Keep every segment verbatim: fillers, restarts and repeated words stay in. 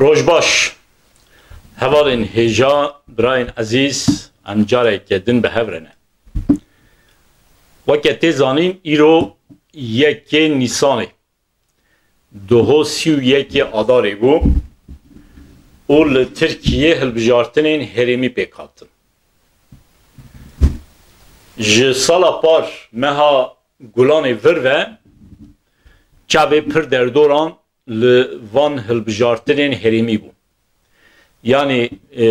Roj baş. Hevalên hêja, birayên ezîz, em careke din bi hev re ne. Weke tê zanîn, îro yekê Nîsanê, doho sî û yekê Adarê bû û li Tirkiyê hilbijartinên herêmî pêk hatin. Ji sala par meha Gulanê vir ve çavê pir derdoran li van hilbijartinên herêmî bû. Yanî, e,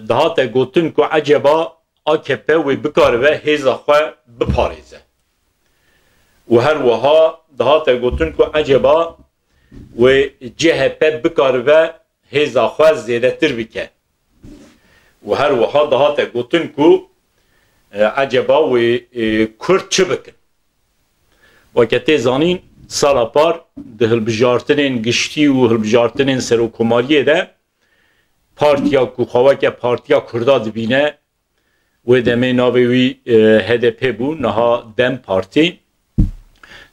dihate gotin ku eceba A K P wê bikaribe hêza xwe biparêze. Û her wiha dihate gotin ku eceba wê C H P bikaribe hêza xwe zêdetir bike. Û her wiha dihate gotin ku, e, eceba wê, e, Kurd çi bikin? Weke tê zanîn, sala par di hilbijartinên giştî û hilbijartinên serokkomariyê de partiya ku xwe weke partiya Kurda dibîne, wê demê navê wî, e, H D P bû, niha DEM Partî,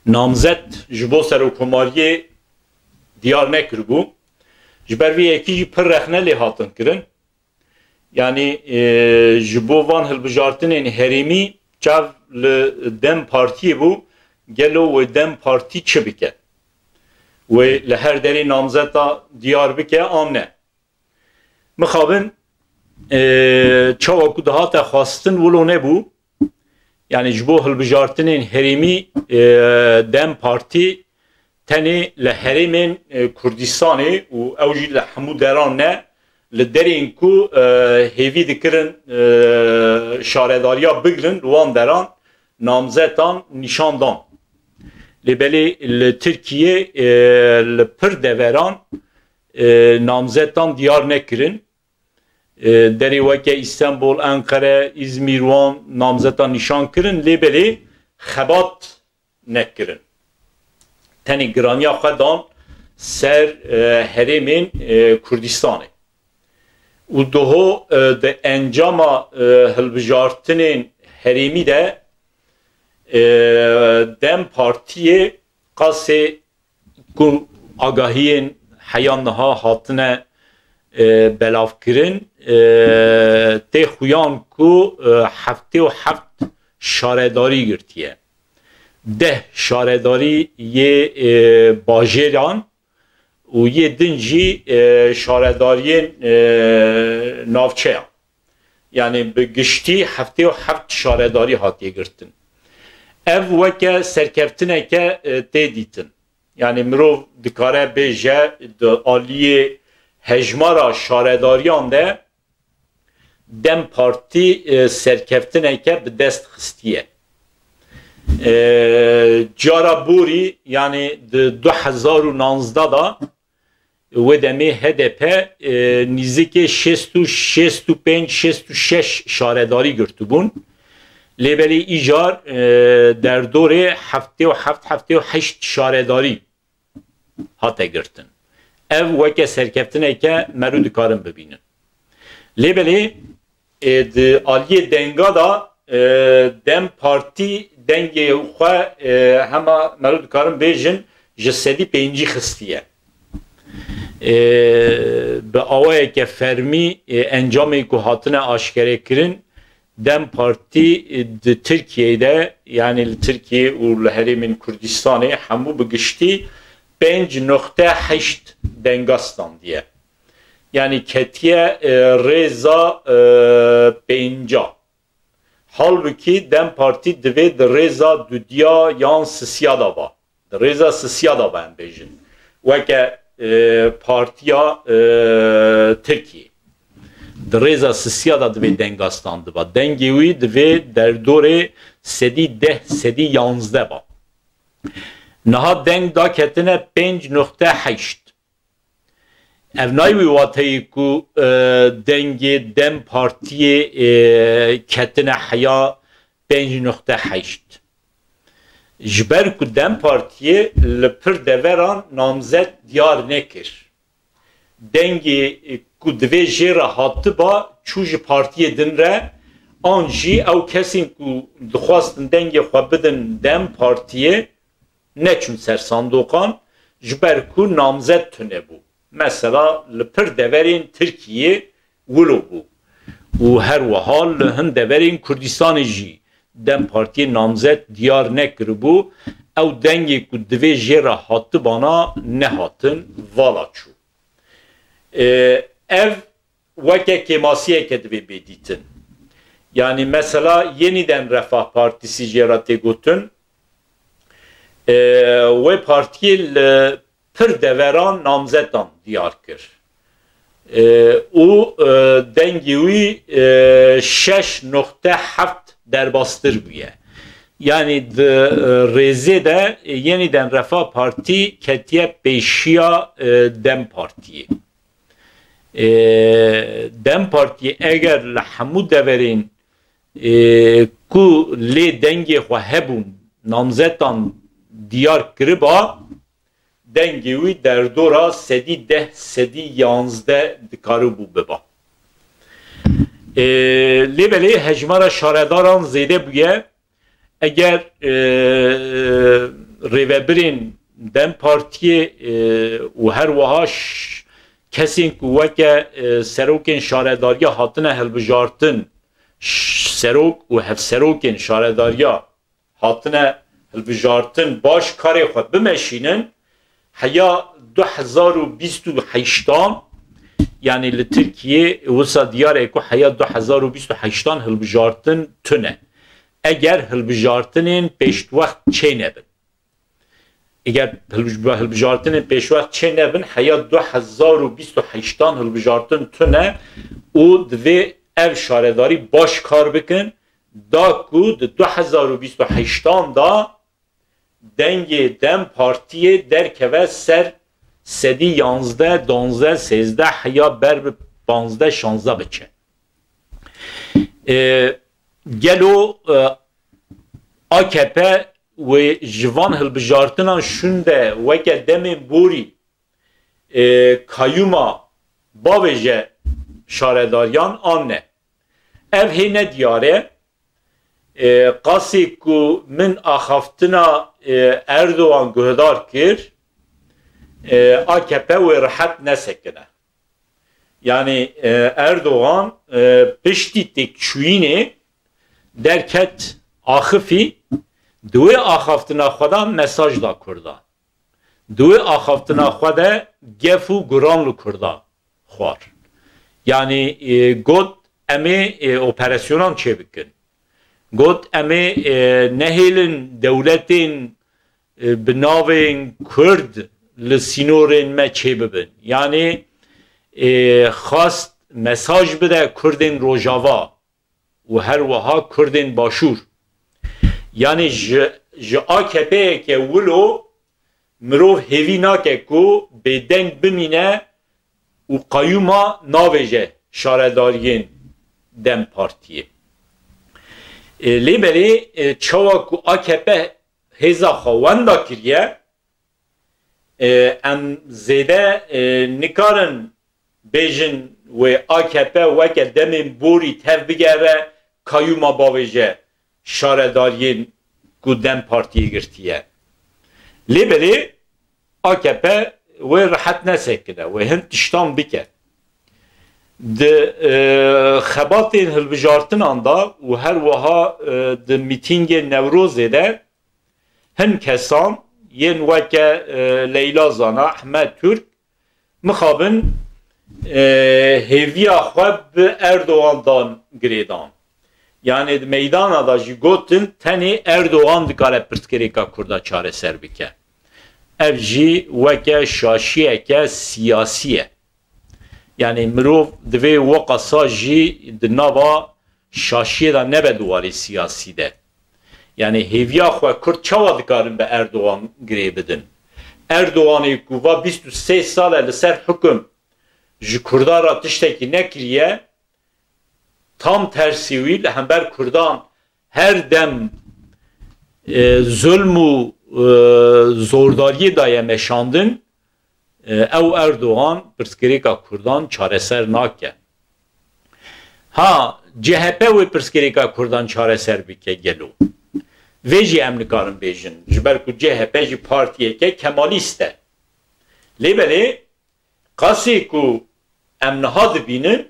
namzet ji bo serokkomariyê diyar nekiribû. Ji ber vê yekî jî pir rexne lê hatin kirin. Yanî, e, ji bo van hilbijartinên herêmî çav li DEM Partiyê bû, gelo wê DEM Partî çi bike? Wê li her derê namzeta diyar bike an ne? Mixabin, e, çawa ku dihate xwestin wilo nebû, yanî ji bo hilbijartinên herêmî, e, DEM Partî tenê li herêmên, e, Kurdistanê û ew jî li hemû deran ne, li derên ku, e, hêvî dikirin, e, şaredariya bigrin, li wan deran namzetan nîşan dan. Lê belê li Tirkiyê, e, li pir deveran, e, namzetan diyar nekirin. E, derê weke Îstenbul, Enqere, Îzmîr wan namzetan nîşan kirin, lê belê xebat nekirin. Tenê giraniya xwe dan ser, e, herêmên, e, Kurdistanê. Û doho, e, di encama, e, hilbijartinên herêmî de, e, DEM Partiyê qasê ku agahiyên heya niha hatine, e, belavkirin, e, tê xuyan ku, e, heftê û heft şaredarî girtiye. Deh şaredarî yê, e, bajêran û yê din jî, e, şaredariyên, e, navçeyan. Yanî bi giştî heftê û heft şaredarî hatiye girtin. Ev weke serkeftineke, e, tê dîtin. Yanî mirov dikare bêje di aliyê hejmara şaredariyan de DEM Partî, e, serkeftineke bi dest xistiye. E, cara borî, yanî di du hezar û nanzdeh de wê demê H D P, e, nîzikê şêst û, şêst û pênc, şêst û şeş şaredarî girtibûn. Lê belê îcar, e, derdorê heftê û heft, heftê û heşt şaredarî hate girtin. Ev weke serkeftineke mero dikarin bibînin. Lê belê, e, di aliyê denga de, e, DEM Partî dengê xwe, e, hema mero dikarin bêjin ji sedî pêncî xistiye. E, bi awayeke fermî, e, encamê ku hatine aşkerekirin, DEM Partî, e, di Tirkiyeyê de, yanî li Tirkiye û li herêmên Kurdistanê hemû bi giştî pênc noqte heşt denga standiye. Yanî ketiye, e, rêza, e, pênca. Halbikî DEM Partî divê di rêza dudiya yan sisiya de ba. Di rêza sisiya de ba em bêjin. Weke, e, partiya, e, Tirkiyê. Di rêza sisiya de divê denga standiba. Dengê wî divê derdorê sedî deh, sedî yanzdeh ba. Niha deng daketine pênc noqte heşt. Ev nayê wî wateyê ku, e, dengê DEM Partiyê, e, ketine heya pênc noqte heşt. Ji ber ku DEM Partiyê li pir deveran namzet diyar nekir. Dengê, e, ku divê jê re hatiba çû ji partiyê din re, an jî ew kesên ku dixwastin dengê xwe bidin DEM Partiyê, neçûn ser sandoqan, ji ber ku namzet tune bû. mesela li pir deverên Tirkiyê wilo bû û her wiha li hin deverên Kurdistanê jî DEM Partiyê namzet diyar nekiribû. Ew dengê ku divê jê re hatibana nehatin vala çû. Ê, ev weke kêmasiyeke divê bê dîtin. Yanî mesela Yeniden Refah Partisi jê re tê gotin. Ê, wê partiyê li pir deveran namzetan diyar kir. Ê, û, ê, dengê wî, ê, şeş noqte heft derbastir bûye. Yanî di, ê, rêzê de, ê, Yeniden Refah Partî ketiye pêşiya, ê, DEM Partiyê. Ê, DEM Partiyê eger li hemû deverên, ê, ku lê dengê xwe hebûn, namzetan diyar kiriba, dengê wî derdora sedî deh, sedî yanzdeh dikaribû biba. Ê, lê belê hejmara şaredaran zêde bûye. Eger, e, rêvebirên DEM Partiyê, e, û her wiha ş-, kesên ku weke, e, serokên şaredariya hatine hilbijartin, ş-, serok û hevserokên şaredariya hatine hilbijartin baş karê xwe bimeşînin, heya du hezar û bîst û heştan, yanî li Tirkiyê wisa diyar e ku heya du hezar û bîst û heştan hilbijartin tune. Eger hilbijartinên pêşwext çê nebin. Eger hilbij-, hilbijartinên pêşwext çê nebin, heya du hezar û bîst û heştan hilbijartin tune û divê ev şaredarî baş kar bikin, da ku di du hezar û bîst û heştan da dengê DEM Partiyê derkeve ser sedî yanzdeh, donzdeh, sêzdeh, heya ber bi panzdeh, şanzdeh biçe. Ê, gelo, e, A K P wê ji van hilbijartinan şûnde weke demên borî, ê, kayûma bavêje şaredariyan an ne? Ev hê ne diyar e. Ê, qasî ku min axaftina, ê, Erdogan guhdar kir, ê, A K P wê rehet nesekine. Yanî, e, Erdogan, e, piştî têkçûyînê derket axifî, di wê axaftina xwe de mesaj da Kurdan. Di wê axaftina xwe de gef û guran li Kurdan xwar. Yanî, e, got, em ê, e, operasyonan çêbikin. Got, em ê, e, nehêlin dewletên, e, bi navên Kurd li sînorên me çêbibin. Yanî, e, xwest mesaj bide Kurdên Rojava û her wiha Kurdên Başûr. Yanî ji, ji A K P'yeke wilo mirov hêvî nake ku bêdeng bimîne û qayûma navêje şaredariyên DEM Partiyê. E, lê belê, e, çawa ku A K P hêza xwe wenda kiriye, e, em zêde, e, nikarin bêjin wê A K P weke demên borî tev bigere, kayûma bavêje şaredariyên ku DEM Partiyê girtiye. Lê belê A K P wê rehet nesekine, wê hin tiştan bike. Di, e, xebatên hilbijartinan de û her wiha, e, di mîtîngên Newrozê de hin kesan yên weke, e, Leyla Zana, Ehmed Türk, mixabin, e, hêviya xwe bi Erdogan dan girêdan. Yanî di meydana de jî gotin, tenê Erdogan dikare pirsgirêka Kurda çareser bike. Ev jî weke şaşiyeke siyasî ye. Yanî mirov divê weqasa jî di nava şaşiyê de nebe di warê siyasî de. Yanî hêviya xwe Kurd çawa dikarin bi Erdogan girê bidin? Erdoganê ku va bîst û sê sal e li ser hukum ji Kurdan re tiştekî nekiriye, tam tersî wî li hember Kurdan her dem, e, zulm û, e, zordariyê daye meşandin, e, ew Erdogan pirsgirêka Kurdan çareser nake. Ha, C H P wê pirsgirêka Kurdan çareser bike gelo? Vê jî em nikarin bêjin. Ji ber ku C H P jî partiyeke kemalîst e. Lê belê Qasê ku em niha dibînin,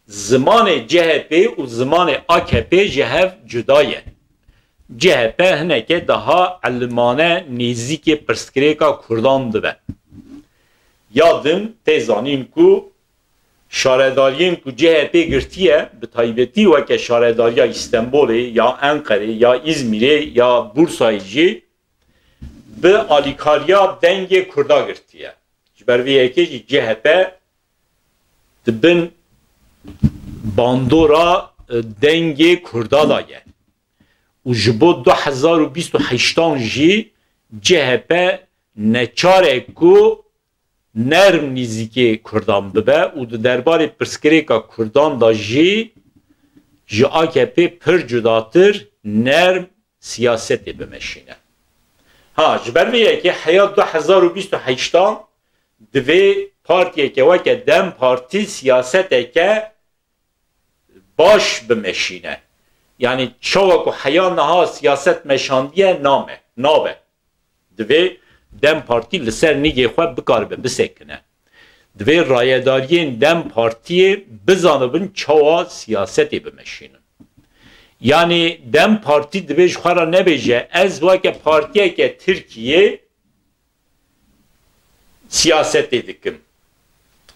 zimanê C H P û zimanê A K P ji hev cuda ye. C H P hineke daha elimane nêzîkê pirsgirêka Kurdan dibe. Ya din tê zanîn ku şaredariyên ku C H P girtiye, bi taybetî weke şaredariya Îstenbolê ya Enqerê ya Îzmîrê ya Bursayê jî bi alîkariya dengê Kurda girtiye. Ji ber vê yekê jî C H P di bin bandora, e, dengê Kurda de ye. Û ji bo du hezar û bîst û heştan jî C H P neçar e ku nerm nîzîkê Kurdan bibe û di derbarê pirsgirêka Kurdan de jî ji A K P pir cudatir nerm siyasetê bimeşîne. Ha, ji ber vê yekê heya du hezar û bîst û heştan divê partiyeke weke DEM Partî siyaseteke baş bimeşîne. Yanî çawa ku heya niha siyaset meşandiye name, nabe. Divê DEM Partî li ser nîgê xwe bikaribe bisekine. Divê rayedariyên DEM Partiyê bizanibin çawa siyasetê bimeşînin. Yanî DEM Partî divê ji xwe re nebêje, ez weke partiyeke Tirkiyê siyasetê dikim.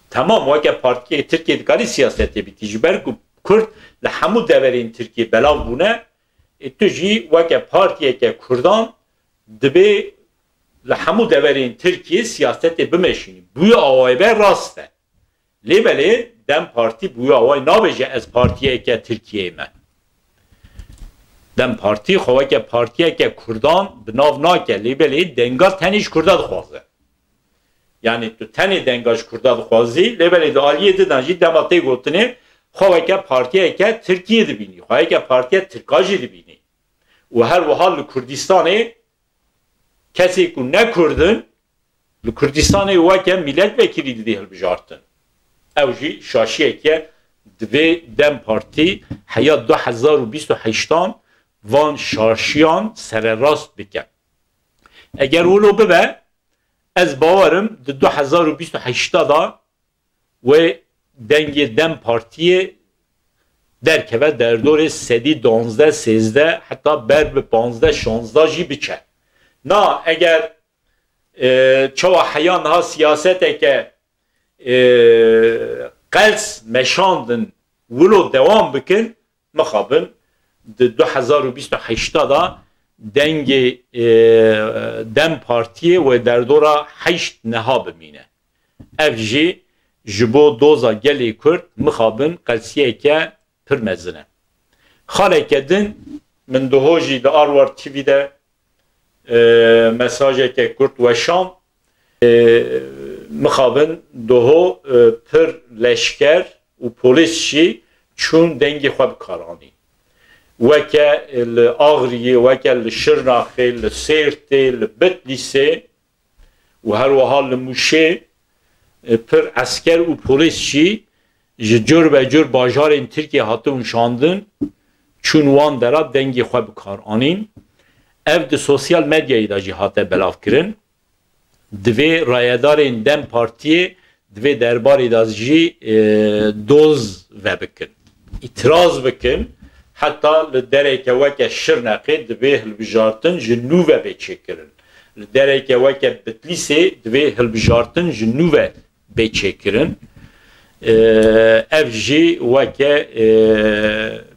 Temam, weke partiyê Tirkiyê dikarî siyasetê bikî. Ji ber ku Kurd li hemû deverên Tirkiyê belav bûne, ê tu jî weke partiyeke Kurdan dibê li hemû deverên Tirkiyê siyasetê bimeşînî. Bûye awayê be rast e. Lê belê DEM Partî bûye awayê nabêje ez partiyeke Tirkiyeyê me. DEM Partî xwe weke partiyeke Kurdan bi nav nake, lê belê denga tenê ji Kurda dixwaze. Yanî tu tenê denga ji Kurda dixwazî, lê belê di aliyê din de jî dema tê gotinê xwe weke partiyeke Tirkiyê dibînî, xwe weke partiya Tirka jî dibînî. Û her wiha li Kurdistanê kesê ku ne Kurd in, li Kurdistanê weke mîletvekilî didê hilbijartin. Ew jî şaşiyek e, divê DEM Partî heya du hezar û bîst û heştan van şaşiyan sererast bike. Eger wilo bibe, ez bawer im di du hezar û bîst û heşta de wê dengê DEM Partiyê derkeve derdorê sedî duwazdeh sêzdeh, heta ber bi panzdeh şanzdeh jî biçe. Na, eger, e, çawa heya niha siyaseteke, e, qels meşandin wilo dewam bikin, mixabin di du hezar û bîst û heşta de dengê, e, DEM Partiyê wê derdora heşt niha bimîne. Ev jî ji bo doza gelê Kurd mixabin qelsiyeke pir mezin e. Xaleke din min doho jî li Arwar T V de, e, mesajeke kurt weşand. E, mixabin doho, e, pir leşker û polîs jî çûn dengê xwe bi kar anîn. Weke li Axriyê, weke li Şirnaxê, li Sêrtê, li Bitlîsê û her wiha li Mûşê, e, pir esker û polîs jî ji cur be cur bajarên Tirkiyê hatibûn şandin, çûn wan dera dengê xwe bi kar anîn. Ev di sosyal medyayê de jî hate belavkirin. Divê rayedarên DEM Partiyê di vê derbarê de jî, e, doz vebikin. Îtiraz bikin, heta li dereke weke Şirnexê divê hilbijartin ji nû ve bê çêkirin. Li dereke weke Bitlîsê divê hilbijartin ji nû ve bê çêkirin. E, ev jî weke, e,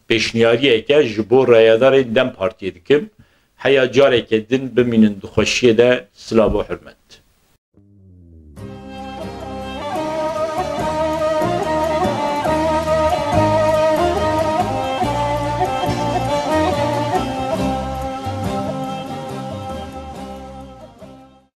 pêşniyariyeke ji bo rayedarên DEM Partiyê dikim. Heya careke din bimînin di xweşiyê de, silav û hurmet.